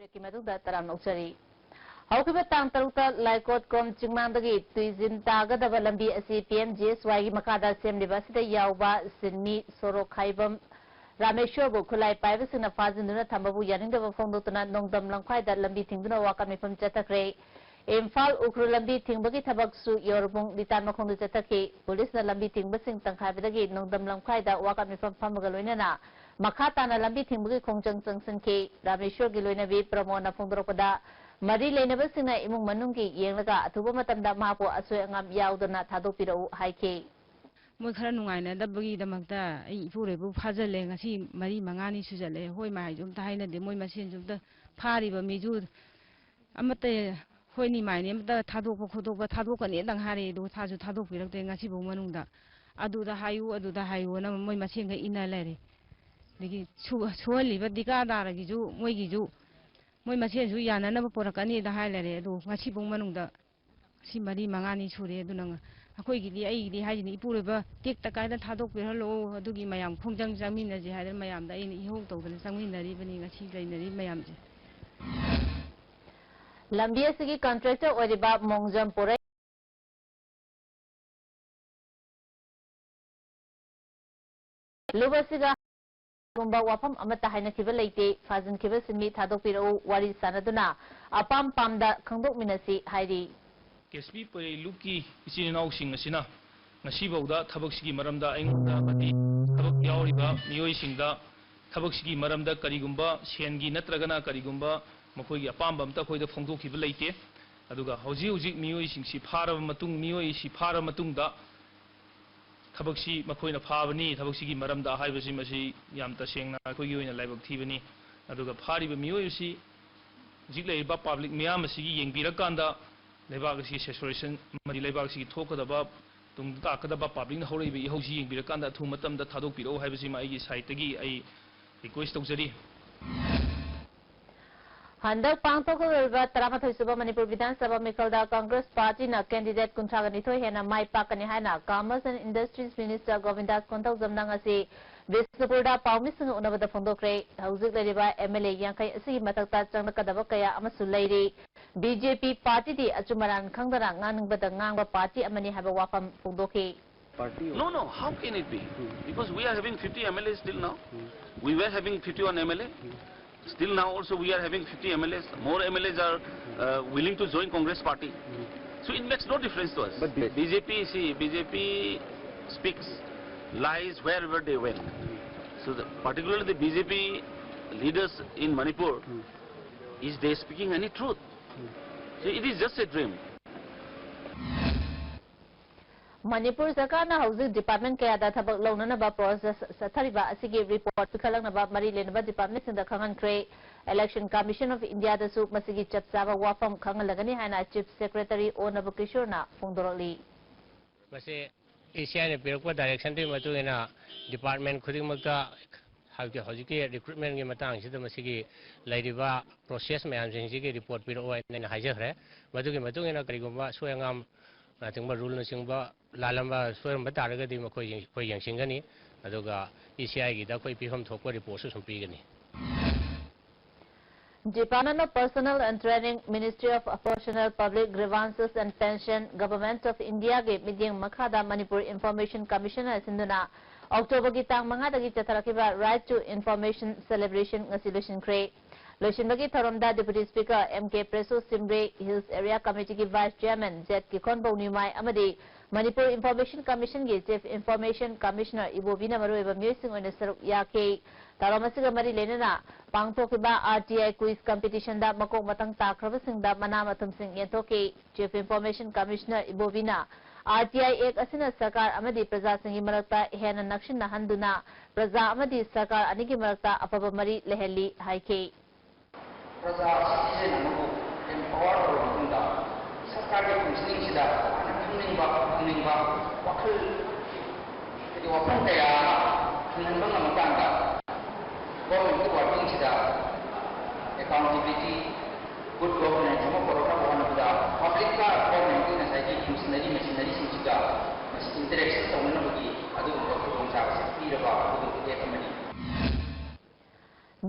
ꯕ꯭ꯔꯦꯛꯀꯤ ꯃꯇꯨꯡꯗ ꯇꯔꯥꯝꯅ ꯑꯣꯛꯆꯔꯤ꯫ ꯍꯧꯈꯤꯕ ꯇꯥꯡ ꯇꯔꯨꯛꯇ ꯂꯥꯏꯀꯣꯠꯀꯣꯝ ꯆꯤꯡꯃꯥꯡꯗꯒꯤ ꯇꯨꯏꯖꯤꯟ ꯇꯥꯒꯗꯕ ꯂꯝꯕꯤ ꯑꯁꯤ ꯄꯤ ꯑꯦꯝ ꯖꯤ ꯑꯦꯁ ꯋꯥꯏꯒꯤ ꯃꯈꯥꯗ ꯁꯦꯝꯂꯤꯕ ꯑꯁꯤꯗ ꯌꯥꯎꯕ ꯁꯤꯟꯃꯤ ꯁꯣꯔꯣꯛ ꯈꯥꯏꯕꯝ ꯔꯥꯃꯦꯁꯣꯔꯕꯨ ꯈꯨꯠꯂꯥꯏ ꯄꯥꯏꯕꯁꯤꯡꯅ ꯐꯥꯖꯤꯟꯗꯨꯅ ꯊꯝꯕꯕꯨ ꯌꯥꯅꯤꯡꯗꯕ ꯐꯣꯡꯗꯣꯛꯇꯨꯅ ꯅꯣꯡꯗꯝ ꯂꯝꯈꯥꯏꯗ ꯂꯝꯕꯤ ꯊꯤꯡꯗꯨꯅ ꯋꯥꯀꯠ ꯃꯤꯐꯝ ꯆꯠꯊꯈ꯭ꯔꯦ꯫ ꯏꯝꯐꯥꯜ ꯎꯈ꯭ꯔꯨꯜ ꯂꯝꯕꯤ ꯊꯤꯡꯕꯒꯤ ꯊꯕꯛꯁꯨ ꯌꯧꯔꯕꯨꯡ ꯂꯤꯇꯥꯟ ꯃꯈꯣꯡꯗ ꯆꯠꯊꯈꯤ꯫ ꯄꯨꯂꯤꯁꯅ ꯂꯝꯕꯤ ꯊꯤꯡꯕꯁꯤꯡ ꯇꯪꯈꯥꯏꯕꯗꯒꯤ ꯅꯣꯡꯗꯝ ꯂꯝꯈꯥꯏꯗ ꯋꯥꯀꯠ ꯃꯤꯐꯝ ꯐꯝꯕꯒ ꯂꯣꯏꯅꯅ ꯃꯈꯥ ꯇꯥꯅ ꯂꯝꯕꯤ ꯊꯤꯡꯕꯒꯤ ꯈꯣꯡꯖꯪ ꯆꯪꯁꯤꯟꯈꯤ꯫ ꯔꯥꯃꯦꯁꯣꯔꯒꯤ ꯂꯣꯏꯅꯕꯤ ꯄ꯭ꯔꯃꯣꯗꯅ ꯐꯣꯡꯗꯣꯔꯛꯄꯗ, ꯃꯔꯤ ꯂꯩꯅꯕꯁꯤꯡꯅ ꯏꯃꯨꯡ ꯃꯅꯨꯡꯒꯤ ꯌꯦꯡꯂꯒ ꯑꯊꯨꯕ ꯃꯇꯝꯗ ꯃꯍꯥꯛꯄꯨ ꯑꯁꯣꯏ ꯑꯉꯥꯝ ꯌꯥꯎꯗꯅ ꯊꯥꯗꯣꯛꯄꯤꯔꯛꯎ ꯍꯥꯏꯈꯤ꯫ ꯃꯣꯏ ꯈꯔ ꯅꯨꯡꯉꯥꯏꯅꯗꯕꯒꯤꯗꯃꯛꯇ ꯑꯩ ꯏꯄꯨꯔꯣꯏꯕꯕꯨ ꯐꯥꯖꯤꯜꯂꯦ꯫ ꯉꯁꯤ ꯃꯔꯤ ꯃꯉꯥꯅꯤ ꯁꯨꯖꯜꯂꯛꯑꯦ꯫ ꯍꯣꯏ ꯃꯥ ꯍꯥꯏꯁꯨ ꯑꯝꯇ ꯍꯥꯏꯅꯗꯦ꯫ ꯃꯣꯏ ꯃꯁꯦꯟꯁꯨ ꯑꯝꯇ ꯐꯥꯔꯤꯕ ꯃꯤꯁꯨ ꯑꯃꯠꯇ ꯍꯣꯏꯅꯤ ꯃꯥꯏꯅꯤ ꯑꯃꯠꯇ ꯊꯥꯗꯣꯛꯄ ꯈꯣꯠꯇꯣꯛꯄ ꯊꯥꯗꯣꯛꯀꯅꯤꯗꯪ ꯍꯥꯏꯔꯛꯑꯦ, ꯑꯗꯨꯒ ꯊꯥꯁꯨ ꯊꯥꯗꯣꯛꯄꯤꯔꯛꯇꯦ ꯉꯁꯤꯐꯥꯎ ꯃꯅꯨꯡꯗ꯫ ꯑꯗꯨꯗ ꯍꯥꯏꯌꯨ, ꯑꯗꯨꯗ ꯍꯥꯏꯌꯨꯅ ꯃꯣꯏ ꯃꯁꯦꯟꯒ ꯏꯟꯅ ꯂꯩꯔꯦ꯫ ꯑꯗꯒꯤ ꯁꯨ-, ꯁꯨꯍꯜꯂꯤꯕ ꯊꯤꯀꯥꯗꯥꯔꯒꯤꯁꯨ, ꯃꯣꯏꯒꯤꯁꯨ, ꯃꯣꯏ ꯃꯁꯦꯟꯁꯨ ꯌꯥꯅꯅꯕ ꯄꯨꯔꯛꯀꯅꯤꯗ ꯍꯥꯏ ꯂꯩꯔꯦ꯫ ꯑꯗꯨ ꯉꯁꯤꯐꯥꯎ ꯃꯅꯨꯡꯗ ꯁꯤ ꯃꯔꯤ ꯃꯉꯥꯅꯤ ꯁꯨꯔꯦ꯫ ꯑꯗꯨꯅ ꯉ-, ꯑꯩꯈꯣꯏꯒꯤꯗꯤ, ꯑꯩꯒꯤꯗꯤ ꯍꯥꯏꯁꯤꯅꯤ, ꯏꯄꯨꯔꯣꯏꯕ ꯇꯦꯛꯇ ꯀꯥꯏꯗ ꯊꯥꯗꯣꯛꯄꯤꯍꯜꯂꯛꯑꯣ꯫ ꯑꯗꯨꯒꯤ ꯃꯌꯥꯝ ꯈꯣꯡꯖꯪ ꯆꯪꯃꯤꯟꯅꯁꯦ ꯍꯥꯏꯗꯅ ꯃꯌꯥꯝꯗ ꯑꯩꯅ ꯏꯍꯧ ꯇꯧꯗꯅ ꯆꯪꯃꯤꯟꯅꯔꯤꯕꯅꯤ ꯉꯁꯤ ꯂꯩꯅꯔꯤꯕ ꯃꯌꯥꯝꯁꯦ꯫ ꯂꯝꯕꯤ ꯑꯁꯤꯒꯤ ꯀꯟꯇ꯭ꯔꯦꯛꯇꯔ ꯑꯣꯏꯔꯤꯕ ꯃꯣꯡꯖꯝ ꯄꯣꯔꯩ ꯂꯨꯞ ꯑꯁꯤꯒ ꯒꯨꯝꯕ ꯋꯥꯐꯝ ꯑꯃꯠꯇ ꯍꯥꯏꯅꯈꯤꯕ ꯂꯩꯇꯦ꯫ ꯐꯥꯖꯤꯟꯈꯤꯕ ꯁꯤꯟꯃꯤ ꯊꯥꯗꯣꯛꯄꯤꯔꯛꯎ, ꯋꯥꯔꯤ ꯁꯥꯟꯅꯗꯨꯅ ꯑꯄꯥꯝ ꯄꯥꯝꯗ ꯈꯪꯗꯣꯛꯃꯤꯟꯅꯁꯤ ꯍꯥꯏꯔꯤ꯫ ꯀꯦ ꯑꯦꯁ ꯄꯤ ꯄꯣꯏꯔꯩ ꯂꯨꯞꯀꯤ ꯏꯆꯤꯟ ꯏꯅꯥꯎꯁꯤꯡ ꯑꯁꯤꯅ ꯉꯁꯤꯐꯥꯎꯗ ꯊꯕꯛꯁꯤꯒꯤ ꯃꯔꯝꯗ ꯑꯩꯉꯣꯟꯗ ꯑꯃꯗꯤ ꯊꯕꯛ ꯌꯥꯎꯔꯤꯕ ꯃꯤꯑꯣꯏꯁꯤꯡꯗ ꯊꯕꯛꯁꯤꯒꯤ ꯃꯔꯝꯗ ꯀꯔꯤꯒꯨꯝꯕ ꯁꯦꯟꯒꯤ ꯅꯠꯇ꯭ꯔꯒꯅ ꯀꯔꯤꯒꯨꯝꯕ ꯃꯈꯣꯏꯒꯤ ꯑꯄꯥꯝꯕ ꯑꯝꯇ ꯑꯩꯈꯣꯏꯗ ꯐꯣꯡꯗꯣꯛꯈꯤꯕ ꯂꯩꯇꯦ꯫ ꯑꯗꯨꯒ ꯍꯧꯖꯤꯛ ꯍꯧꯖꯤꯛ ꯃꯤꯑꯣꯏꯁꯤꯡꯁꯤ ꯐꯥꯔꯕ ꯃꯇꯨꯡ, ꯃꯤꯑꯣꯏꯁꯤ ꯐꯥꯔꯕ ꯃꯇꯨꯡꯗ ꯊꯕꯛꯁꯤ ꯃꯈꯣꯏꯅ ꯐꯥꯕꯅꯤ, ꯊꯕꯛꯁꯤꯒꯤ ꯃꯔꯝꯗ ꯍꯥꯏꯕꯁꯤ ꯃꯁꯤ ꯌꯥꯝ ꯇꯁꯦꯡꯅ ꯑꯩꯈꯣꯏꯒꯤ ꯑꯣꯏꯅ ꯂꯥꯏꯕꯛ ꯊꯤꯕꯅꯤ꯫ ꯑꯗꯨꯒ ꯐꯥꯔꯤꯕ ꯃꯤꯑꯣꯏ ꯑꯁꯤ ꯍꯧꯖꯤꯛ ꯂꯩꯔꯤꯕ ꯄꯥꯕ꯭ꯂꯤꯛ ꯃꯤꯌꯥꯝ ꯑꯁꯤꯒꯤ ꯌꯦꯡꯕꯤꯔꯀꯥꯟꯗ ꯂꯩꯕꯥꯛ ꯑꯁꯤꯒꯤ ꯁꯦꯆꯨꯔꯦꯁꯟ ꯑꯃꯗꯤ ꯂꯩꯕꯥꯛ ꯑꯁꯤꯒꯤ ꯊꯣꯛꯀꯗꯕ ꯇꯨꯡꯗ ꯇꯥꯛꯀꯗꯕ ꯄꯥꯕ꯭ꯂꯤꯛꯅ ꯍꯧꯔꯛꯏꯕ ꯏꯍꯧꯁꯤ ꯌꯦꯡꯕꯤꯔꯀꯥꯟꯗ ꯑꯊꯨꯕ ꯃꯇꯝꯗ ꯊꯥꯗꯣꯛꯄꯤꯔꯛꯎ ꯍꯥꯏꯕꯁꯤꯃ ꯑꯩꯒꯤ ꯁꯥꯏꯠꯇꯒꯤ ꯑꯩ ꯔꯤꯀ꯭ꯋꯦꯁ ꯇꯧꯖꯔꯤ꯫ ꯍꯟꯗꯛ ꯄꯥꯡꯊꯣꯛꯀꯗꯧꯔꯤꯕ ꯇꯔꯥꯃꯥꯊꯣꯏ ꯁꯨꯕ ꯃꯅꯤꯄꯨꯔ ꯕꯤꯙꯥꯟ ꯁꯚꯥ ꯃꯤꯈꯜꯗ ꯀꯪꯒ꯭ꯔꯦꯁ ꯄꯥꯔꯇꯤꯅ ꯀꯦꯟꯗꯤꯗꯦꯠ ꯀꯨꯟꯊ꯭ꯔꯥꯒ ꯅꯤꯊꯣꯏ ꯍꯦꯟꯅ ꯃꯥꯏ ꯄꯥꯛꯀꯅꯤ ꯍꯥꯏꯅ Commerce and Industries Minister ꯒꯣꯕꯤꯟꯗꯥꯁ ꯀꯣꯟꯊꯧꯖꯝꯅ ꯉꯁꯤ ꯕꯤꯁꯅꯨꯄꯨꯔꯗ ꯄꯥꯎꯃꯤꯁꯤꯡꯒ ꯎꯅꯕꯗ ꯐꯣꯡꯗꯣꯛꯈ꯭ꯔꯦ꯫ ꯍꯧꯖꯤꯛ ꯂꯩꯔꯤꯕ ꯑꯦꯝ ꯑꯦꯜ ꯑꯦ ꯌꯥꯡꯈꯩ ꯑꯁꯤꯒꯤ ꯃꯊꯛꯇ ꯆꯪꯂꯛꯀꯗꯕ ꯀꯌꯥ ꯑꯃꯁꯨ ꯂꯩꯔꯤ꯫ ꯕꯤ ꯖꯦ ꯄꯤ ꯄꯥꯔꯇꯤꯗꯤ ꯑꯆꯨꯝ ꯑꯔꯥꯟ ꯈꯪꯗꯅ ꯉꯥꯡꯅꯤꯡꯕꯗ ꯉꯥꯡꯕ ꯄꯥꯔꯇꯤ ꯑꯃꯅꯤ ꯍꯥꯏꯕ ꯋꯥꯐꯝ ꯐꯣꯡꯗꯣꯛꯈꯤ꯫ No, no, how can it be? Because we are having fifty M L As till now. We were having fifty-one M L A. Still now also we are having fifty M L As. More M L As are uh, willing to join Congress party. So it makes no difference to us. But B- B J P, see, B J P speaks lies wherever they went. So the, particularly the B J P leaders in Manipur, is they speaking any truth? So it is just a dream. Manipur ꯁꯔꯀꯥꯔꯅ ꯍꯧꯖꯤꯛ department ꯀꯌꯥꯗ ꯊꯕꯛ ꯂꯧꯅꯅꯕ process ꯆꯠꯊꯔꯤꯕ ꯑꯁꯤꯒꯤ report ꯄꯤꯈꯠꯂꯛꯅꯕ ꯃꯔꯤ ꯂꯩꯅꯕ ꯗꯤꯄꯥꯔꯠꯃꯦꯟꯁꯤꯡꯗ ꯈꯪꯍꯟꯈ꯭ꯔꯦ꯫ Election Commission of Indiaꯗꯁꯨ ꯃꯁꯤꯒꯤ ꯆꯞ ꯆꯥꯕ ꯋꯥꯐꯝ ꯈꯪꯍꯜꯂꯒꯅꯤ ꯍꯥꯏꯅ Chief Secretary O ꯅꯕꯀꯤꯁꯣꯔꯅ ꯐꯣꯡꯗꯣꯔꯛꯂꯤ꯫ ꯃꯁꯤ ꯏ ꯁꯤ ꯑꯥꯏꯅ ꯄꯤꯔꯛꯄ ꯗꯥꯏꯔꯦꯛꯁꯟꯗꯨꯒꯤ ꯃꯇꯨꯡ ꯏꯟꯅ ꯗꯤꯄꯥꯔꯠꯃꯦꯟ ꯈꯨꯗꯤꯡꯃꯛꯇ ꯍꯧꯖꯤꯛ ꯍꯧꯖꯤꯛꯀꯤ ꯔꯤꯀ꯭ꯔꯨꯠꯃꯦꯟꯒꯤ ꯃꯇꯥꯡꯁꯤꯗ ꯃꯁꯤꯒꯤ ꯂꯩꯔꯤꯕ ꯄ꯭ꯔꯣꯁꯦꯁ ꯃꯌꯥꯝꯁꯤꯡꯁꯤꯒꯤ ꯔꯤꯄꯣꯔꯠ ꯄꯤꯔꯛꯑꯣ ꯍꯥꯏꯅ ꯑꯩꯅ ꯍꯥꯏꯖꯈ꯭ꯔꯦ꯫ ꯃꯗꯨꯒꯤ ꯃꯇꯨꯡ ꯏꯟꯅ ꯀꯔꯤꯒꯨꯝꯕ ꯑꯁꯣꯏ ꯑꯉꯥꯝ ꯅꯆꯤꯡꯕ ꯔꯨꯜꯅꯆꯤꯡꯕ ꯂꯥꯜꯂꯝꯕ ꯁꯣꯏꯔꯝꯕ ꯇꯥꯔꯒꯗꯤ ꯃꯈꯣꯏ ꯑꯩꯈꯣꯏ ꯌꯦꯡꯁꯤꯟꯒꯅꯤ꯫ ꯑꯗꯨꯒ ꯏ ꯁꯤ ꯑꯥꯏꯒꯤꯗ ꯑꯩꯈꯣꯏ ꯄꯤꯐꯝ ꯊꯣꯛꯄ ꯔꯤꯄꯣꯔꯠꯁꯨ ꯁꯨꯝ ꯄꯤꯒꯅꯤ꯫ Department of Personnel and Training, Ministry of Personnel, Public Grievances and Pension, Government of Indiaꯒꯤ ꯃꯤꯠꯌꯦꯡ ꯃꯈꯥꯗ ꯃꯅꯤꯄꯨꯔ Information Commissionꯅ ꯁꯤꯟꯗꯨꯅ ꯑꯣꯛꯇꯣꯕꯔꯒꯤ ꯇꯥꯡ ꯃꯉꯥꯗꯒꯤ ꯆꯠꯊꯔꯛꯈꯤꯕ Right to Information Celebration ꯉꯁꯤ ꯂꯣꯏꯁꯤꯟꯈ꯭ꯔꯦ꯫ ꯂꯣꯏꯁꯤꯟꯕꯒꯤ ꯊꯧꯔꯝꯗ Deputy Speaker M K Preshow Shimray, Hills Area Committeeꯒꯤ Vice Chairman Z Kikhonbou Newmai ꯑꯃꯗꯤ Manipur Information Commissionꯒꯤ Chief Information Commissioner ꯏꯕꯣꯕꯤꯅ ꯃꯔꯨꯑꯣꯏꯕ ꯃꯤꯑꯣꯏꯁꯤꯡ ꯑꯣꯏꯅ ꯁꯔꯨꯛ ꯌꯥꯈꯤ꯫ ꯊꯧꯔꯝ ꯑꯁꯤꯒ ꯃꯔꯤ ꯂꯩꯅꯅ ꯄꯥꯡꯊꯣꯛꯈꯤꯕ ꯑꯥꯔ ꯇꯤ ꯑꯥꯏ quiz competitionꯗ ꯃꯀꯣꯛ ꯃꯊꯪ ꯇꯥꯈ꯭ꯔꯕꯁꯤꯡꯗ ꯃꯅꯥ ꯃꯊꯨꯝꯁꯤꯡ ꯌꯦꯟꯊꯣꯛꯈꯤ꯫ Chief Information Commissioner ꯏꯕꯣꯕꯤꯅ ꯑꯥꯔ ꯇꯤ ꯑꯥꯏ Act ꯑꯁꯤꯅ ꯁꯔꯀꯥꯔ ꯑꯃꯗꯤ ꯄ꯭ꯔꯖꯥꯁꯤꯡꯒꯤ ꯃꯔꯛꯇ ꯍꯦꯟꯅ ꯅꯛꯁꯤꯟꯅꯍꯟꯗꯨꯅ ꯄ꯭ꯔꯖꯥ ꯑꯃꯗꯤ ꯁꯔꯀꯥꯔ ꯑꯅꯤꯒꯤ ꯃꯔꯛꯇ ꯑꯐꯕ ꯃꯔꯤ ꯂꯩꯍꯜꯂꯤ ꯍꯥꯏꯈꯤ꯫ ꯄ꯭ꯔꯖꯥ citizen ꯑꯃꯕꯨ empower ꯇꯧꯔꯕ ꯃꯇꯨꯡꯗ ꯁꯔꯀꯥꯔꯒꯤ ꯐꯪꯁꯟꯁꯤꯡꯁꯤꯗ ꯃꯥꯅ ꯈꯪꯅꯤꯡꯕ ꯈꯪꯅꯤꯡꯕ ꯋꯥꯈꯜ ꯍꯥꯏꯗꯤ ꯋꯥꯐꯝ ꯀꯌꯥ ꯑꯃ ꯈꯪꯍꯟꯕ ꯉꯝꯃꯀꯥꯟꯗ governmentꯀꯤ workingꯁꯤꯗ accountability, good governance ꯑꯃ ꯄꯨꯔꯛꯅꯕ ꯍꯣꯠꯅꯕꯗ publicꯀ governmentꯀꯤ ꯉꯁꯥꯏꯒꯤ functionary machineryꯁꯤꯡꯁꯤꯒ ꯃꯁꯤ interaction ꯇꯧꯅꯅꯕꯒꯤ ꯑꯗꯨꯒꯨꯝꯕ ꯈꯨꯗꯣꯡꯆꯥꯕꯁꯤ ꯄꯤꯔꯕ ꯑꯗꯨꯒꯨꯝꯕꯒꯤ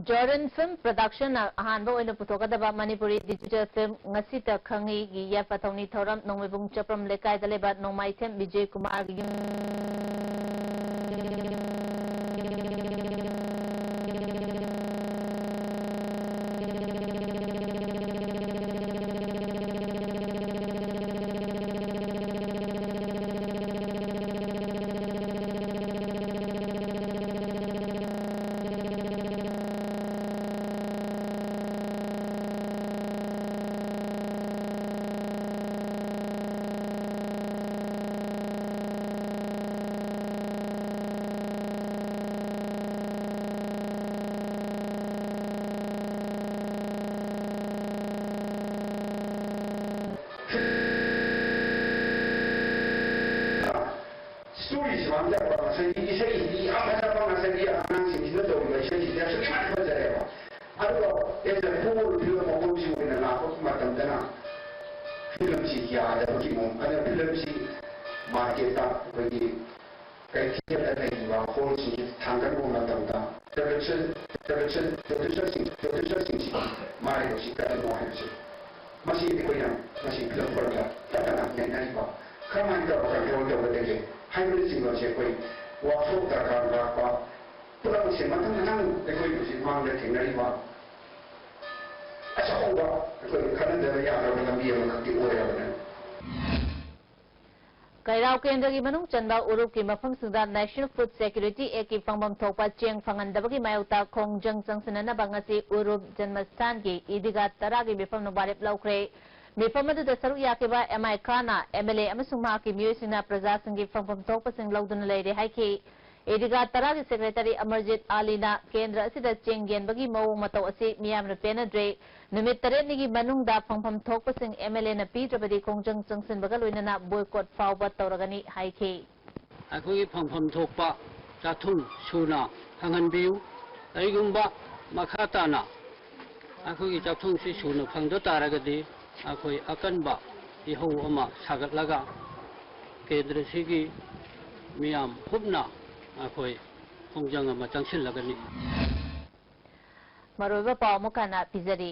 Jordan Film Productionꯅ ꯑꯍꯥꯟꯕ ꯑꯣꯏꯅ ꯄꯨꯊꯣꯛꯀꯗꯕ ꯃꯅꯤꯄꯨꯔꯤ digital film ꯉꯁꯤꯇ ꯈꯪꯉꯤꯒꯤ ꯌꯥꯏꯐ ꯊꯧꯅꯤ ꯊꯧꯔꯝ ꯅꯣꯡꯃꯩꯕꯨꯡ ꯆꯞꯔꯝ ꯂꯩꯀꯥꯏꯗ ꯂꯩꯕ ꯅꯣꯡꯃꯥꯏꯊꯦꯝ ꯕꯤꯖꯦ ꯀꯨꯃꯥꯔꯒꯤ ꯌꯨꯝ ꯁ꯭ꯇꯣꯔꯤꯁꯤ ꯃꯥꯡꯖꯕ ꯉꯁꯥꯏꯒꯤ ꯏꯁꯩꯁꯤꯗꯤ ꯌꯥꯝ ꯐꯖꯕ, ꯉꯁꯥꯏꯒꯤ ꯑꯉꯥꯡꯁꯤꯡꯁꯤꯅ ꯇꯧꯔꯤꯕ ꯏꯁꯩꯁꯤꯗꯤ ꯑꯁꯨꯛꯀꯤ ꯃꯇꯤꯛ ꯐꯖꯔꯦꯕ꯫ ꯑꯗꯨꯒ ꯑꯦꯖ ꯑꯦ ꯍꯣꯜ ꯐꯤꯂꯝ ꯃꯄꯣꯠꯁꯤ ꯑꯣꯏꯅ ꯂꯥꯛꯄ ꯃꯇꯝꯗꯅ ꯐꯤꯂꯝꯁꯤ ꯌꯥꯗꯕꯒꯤ ꯃꯑꯣꯡ, ꯑꯗꯨꯅ ꯐꯤꯂꯝꯁꯤ ꯃꯥꯔꯀꯦꯠꯇ ꯑꯩꯈꯣꯏꯒꯤ ꯀꯩꯊꯦꯜꯗ ꯂꯩꯔꯤꯕ ꯍꯣꯜꯁꯤꯡꯁꯤ ꯊꯥꯡꯒꯠꯂꯨꯕ ꯃꯇꯝꯗ ꯄ꯭ꯔꯗꯛꯁꯟ ꯄ꯭ꯔꯗꯛꯁꯟ ꯄ꯭ꯔꯗ꯭ꯌꯨꯁꯔꯁꯤꯡ ꯄ꯭ꯔꯗ꯭ꯌꯨꯁꯔꯁꯤꯡꯁꯤ ꯃꯥꯏ ꯑꯁꯤ ꯀꯔꯤꯅꯣ ꯍꯥꯏꯕꯁꯤ ꯃꯁꯤ ꯑꯩꯈꯣꯏꯅ ꯃꯁꯤ ꯐꯤꯂꯝ ꯍꯣꯜꯗ ꯐꯖꯅ ꯅꯩꯅꯔꯤꯕ ꯀꯔꯝꯍꯥꯏꯅ ꯇꯧꯔꯒ ꯀꯟꯇ꯭ꯔꯣꯜ ꯇꯧꯒꯗꯒꯦ ꯍꯥꯏꯕꯅꯆꯤꯡꯕꯁꯦ ꯑꯩꯈꯣꯏ ꯋꯥꯛꯁꯣꯞ ꯗꯔꯀꯥꯔ ꯂꯥꯛꯄ ꯄꯨꯝꯅꯃꯛꯁꯦ ꯃꯊꯪ ꯃꯊꯪ ꯑꯩꯈꯣꯏ ꯍꯧꯖꯤꯛ ꯃꯥꯡꯗ ꯊꯦꯡꯅꯔꯤꯕ ꯑꯆꯧꯕ ꯑꯩꯈꯣꯏ ꯈꯟꯅꯗꯕ ꯌꯥꯗ꯭ꯔꯕ ꯂꯝꯕꯤ ꯑꯃꯈꯛꯇꯤ ꯑꯣꯏꯔꯕꯅꯦ꯫ ꯀꯩꯔꯥꯎ ꯀꯦꯟꯗ꯭ꯔꯒꯤ ꯃꯅꯨꯡ ꯆꯟꯕ ꯎꯔꯨꯞꯀꯤ ꯃꯐꯝꯁꯤꯡꯗ National Food Security Actꯀꯤ ꯐꯪꯐꯝ ꯊꯣꯛꯄ ꯆꯦꯡ ꯐꯪꯍꯟꯗꯕꯒꯤ ꯃꯥꯌꯣꯛꯇ ꯈꯣꯡꯖꯪ ꯆꯪꯁꯤꯟꯅꯅꯕ ꯉꯁꯤ ꯎꯔꯨꯞ ꯖꯟꯃꯁꯊꯥꯟꯒꯤ ꯏꯗꯤꯒꯥ ꯇꯔꯥꯒꯤ ꯃꯤꯐꯝꯅ ꯋꯥꯔꯦꯞ ꯂꯧꯈ꯭ꯔꯦ꯫ ꯃꯤꯐꯝ ꯑꯗꯨꯗ ꯁꯔꯨꯛ ꯌꯥꯈꯤꯕ ꯑꯦꯝ ꯑꯥꯏ ꯈꯥꯟꯅ ꯑꯦꯝ ꯑꯦꯜ ꯑꯦ ꯑꯃꯁꯨꯡ ꯃꯍꯥꯛꯀꯤ ꯃꯤꯑꯣꯏꯁꯤꯡꯅ ꯄ꯭ꯔꯖꯥꯁꯤꯡꯒꯤ ꯐꯪꯐꯝ ꯊꯣꯛꯄꯁꯤꯡ ꯂꯧꯗꯨꯅ ꯂꯩꯔꯦ ꯍꯥꯏꯈꯤ꯫ ꯏꯗꯤꯒꯥ ꯇꯔꯥꯒꯤ ꯁꯦꯀ꯭ꯔꯦꯇꯔꯤ ꯑꯃꯔꯖꯤꯠ ꯑꯥꯂꯤꯅ ꯀꯦꯟꯗ꯭ꯔ ꯑꯁꯤꯗ ꯆꯦꯡ ꯌꯦꯟꯕꯒꯤ ꯃꯑꯣꯡ ꯃꯇꯧ ꯑꯁꯤ ꯃꯤꯌꯥꯝꯅ ꯄꯦꯟꯅꯗ꯭ꯔꯦ꯫ ꯅꯨꯃꯤꯠ ꯇꯔꯦꯠꯅꯤꯒꯤ ꯃꯅꯨꯡꯗ ꯐꯪꯐꯝ ꯊꯣꯛꯄꯁꯤꯡ ꯑꯦꯝ ꯑꯦꯜ ꯑꯦꯅ ꯄꯤꯗ꯭ꯔꯕꯗꯤ ꯈꯣꯡꯖꯪ ꯆꯪꯁꯤꯟꯕꯒ ꯂꯣꯏꯅꯅ ꯕꯣꯏꯀꯣꯠ ꯐꯥꯎꯕ ꯇꯧꯔꯒꯅꯤ ꯍꯥꯏꯈꯤ꯫ ꯑꯩꯈꯣꯏꯒꯤ ꯐꯪꯐꯝ ꯊꯣꯛꯄ ꯆꯥꯛꯊꯨꯡ ꯁꯨꯅ ꯐꯪꯍꯟꯕꯤꯌꯨ꯫ ꯀꯔꯤꯒꯨꯝꯕ ꯃꯈꯥ ꯇꯥꯅ ꯑꯩꯈꯣꯏꯒꯤ ꯆꯥꯛꯊꯨꯡꯁꯤ ꯁꯨꯅ ꯐꯪꯗ ꯇꯥꯔꯒꯗꯤ ꯑꯩꯈꯣꯏ ꯑꯀꯟꯕ ꯏꯍꯧ ꯑꯃ ꯁꯥꯒꯠꯂꯒ ꯀꯦꯟꯗ꯭ꯔꯁꯤꯒꯤ ꯃꯤꯌꯥꯝ ꯄꯨꯝꯅ ꯑꯩꯈꯣꯏ ꯈꯣꯡꯖꯪ ꯑꯃ ꯆꯪꯁꯤꯜꯂꯒꯅꯤ꯫ ꯃꯔꯨꯑꯣꯏꯕ ꯄꯥꯎ ꯑꯃꯨꯛ ꯍꯟꯅ ꯄꯤꯖꯔꯤ꯫